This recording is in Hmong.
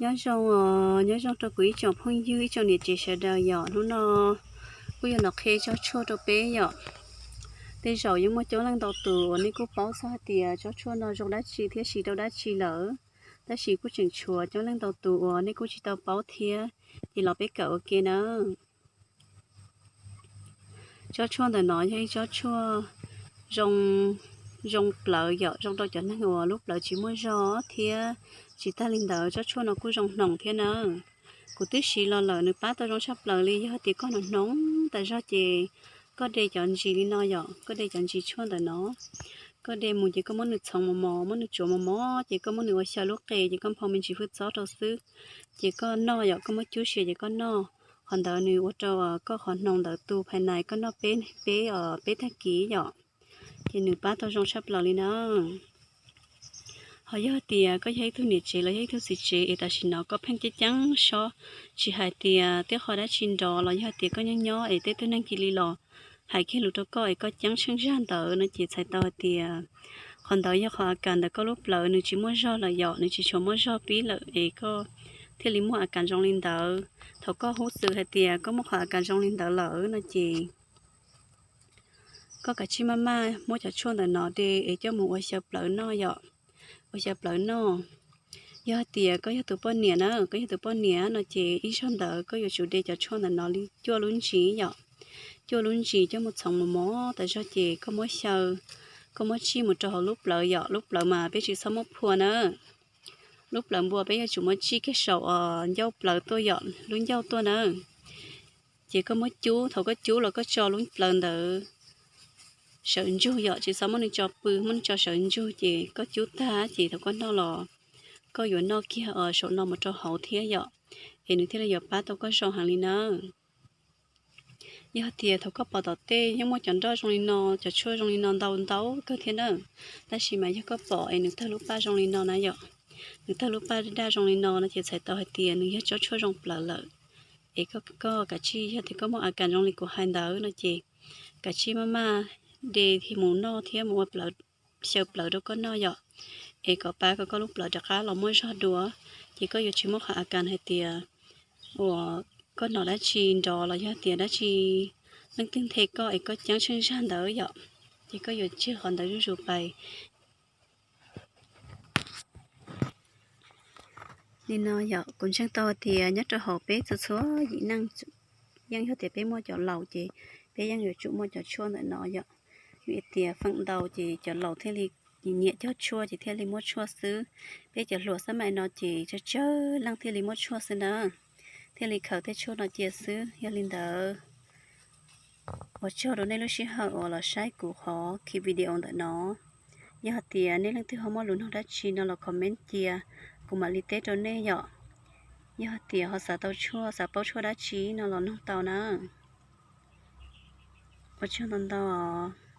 Nyob zoo, nyob zoo rau kuv ib tsoom phooj ywg, ib tsoom niam tsev sawv daws yom. Hnub no kuj yuav los qhia tsob tshuaj rau peb yom. Tej zaum yeej muaj coob leej ntau tus uas nej kuj paub txog hais tias tsob tshuaj no zoo dab tsi thiab siv rau dab tsi lawm, tab sis kuj tseem tshuav coob leej ntau tus uas nej kuj tsis tau paub thiab, ces los peb kawm ua ke nawb. Tsob tshuaj ntawm no yog ib tsob tshuaj zoo, zoo plawv yom, zoo rau cov neeg uas lub plawv tsis muaj zog thiab. Tsis tag li ntawd, tsob tshuaj no kuj zoo hnoos thiab nawb. Kuv twb siv los lawm, nws pab tau zoo tshaj plaws li. Yog tias koj hnoos hnoos tas zog ces koj de cov ntsis li no yom, koj de cov ntsis tshuaj ntawm no, koj de mus ces koj muab nws txhoov mos mos, muab nws tsuav mos mos, ces koj muab nws ua xyaw lub qe, ces koj nphau me ntsis fwj txob rau xwb, ces koj noj yom, koj muab cub sia ces koj noj. Qhov ntawd nws ua rau koj qhov hnoos ntawd tu phais nais, koj noj peb, peb, peb tag kis yom, ces nws pab tau zoo tshaj plaws li na. Ho yog tias koj yog ib tug niam tsev los yog ib tug txiv tsev es tam sim no koj pheej ceeb ceeb sob, tsis hais tias tej qho dab tsi nrov los yog tias koj nyob nyob es tej tug neeg cia li los hais kiag lus rau koj es koj ceeb tsheej zag ntawd no ces txhais tau hais tias qhov ntawd yog qhov a kas ntawm koj lub plawv nws tsis muaj zog lawm yom, nws tsis tshua muaj zog pib lawm es koj thiaj li muaj a kas zoo li ntawd. Thaum koj hub xwm hais tias koj muaj qhov a kas zoo li ntawd lawm no ces koj kav tsij maj maj muab cov tshuaj ntawm no de es coj mus ua xyaw plawv noj yom, ua xyaw plawv noj. Yog hais tias koj yog tus poj niam na, koj yog tus poj niam no ces ib zaug ntawd koj yuav tsum de cov tshuaj ntawm no li cuaj lub ntsis yom, cuaj lub ntsis coj mus txhoov mos mos tas zog ces koj muab xyaw, koj muab tsij mus rau hauv lub plawv yom, lub plawv mas peb tsis txhob muab phua na. Lub plawv npua peb yuav tsum muab tsij kiag saum os ncauj plawv tuaj yom, lub ncauj tuaj na. Ces koj muab cub, thaum koj cub los koj tso lub plawv ntawd sawv ntsug yom, tsis txhob muab nws tso pw, muab nws tso sawv ntsug ces koj cub tag ces thaum koj noj los koj yuav noj kiag os saum no mus rau hauv thiab yom, es nws thiaj li yuav pab tau koj zoo heev li na. Yog tias thaum koj pom tom tej yeej muaj cov nroj zoo li no, cov tshuaj zoo li no ntau ntau kawg thiab na, tab sis mas yog koj pom es nws tawg lub paj zoo li no na yom, nws tawg lub paj daj zoo li no no ces txhais tau hais tias nws yog tsob tshuaj zoo plawv lawm. Es koj kav tsij, yog tias koj muaj a kas zoo li kuv hais ntawd no ces kav tsij maj maj de thiab mus noj thiab mus ua xyaw plawv rau koj noj yom, es kom pab kom koj lub plawv rov qab los muaj zog dua, ces koj yuav tsis muaj qhov a kas hais tias uas koj hnov dab tsi nrov los yog tias dab tsi leej twg nthe koj es koj ceeb tsheej zag ntawd yom, ces koj yuav tseg qhov ntawd zuj zus pais. Li no yom, kuv ntseeg tau tias nyob rau hauv peb txhua txhua yim neej, yeej yog tias peb muaj cov laus ces peb yeej yuav tsum muaj cov tshuaj ntawm no yom. Vim tias feem ntau ces cov laus thiaj li nyiam cog tshuaj ces thiaj li muab tshuaj xwb. Peb cov hluas xab maim no ces tsawg tsawg leej thiaj li muab tshuaj xwb na, thiaj li khaws tej tshuaj no cia xwb. Yog li ntawd, ua tsaug rau nej lub sij hawm uas los saib kuv qhov ki video ntawm no. Yog hais tias nej leej twg ho muaj lus nug dab tsi no los comment cia, kuv mam li teb rau nej yom. Yog hais tias ho xav tau tshuaj, xav paub tshuaj dab tsi no los nug tau na. Ua tsaug ntau ntau os.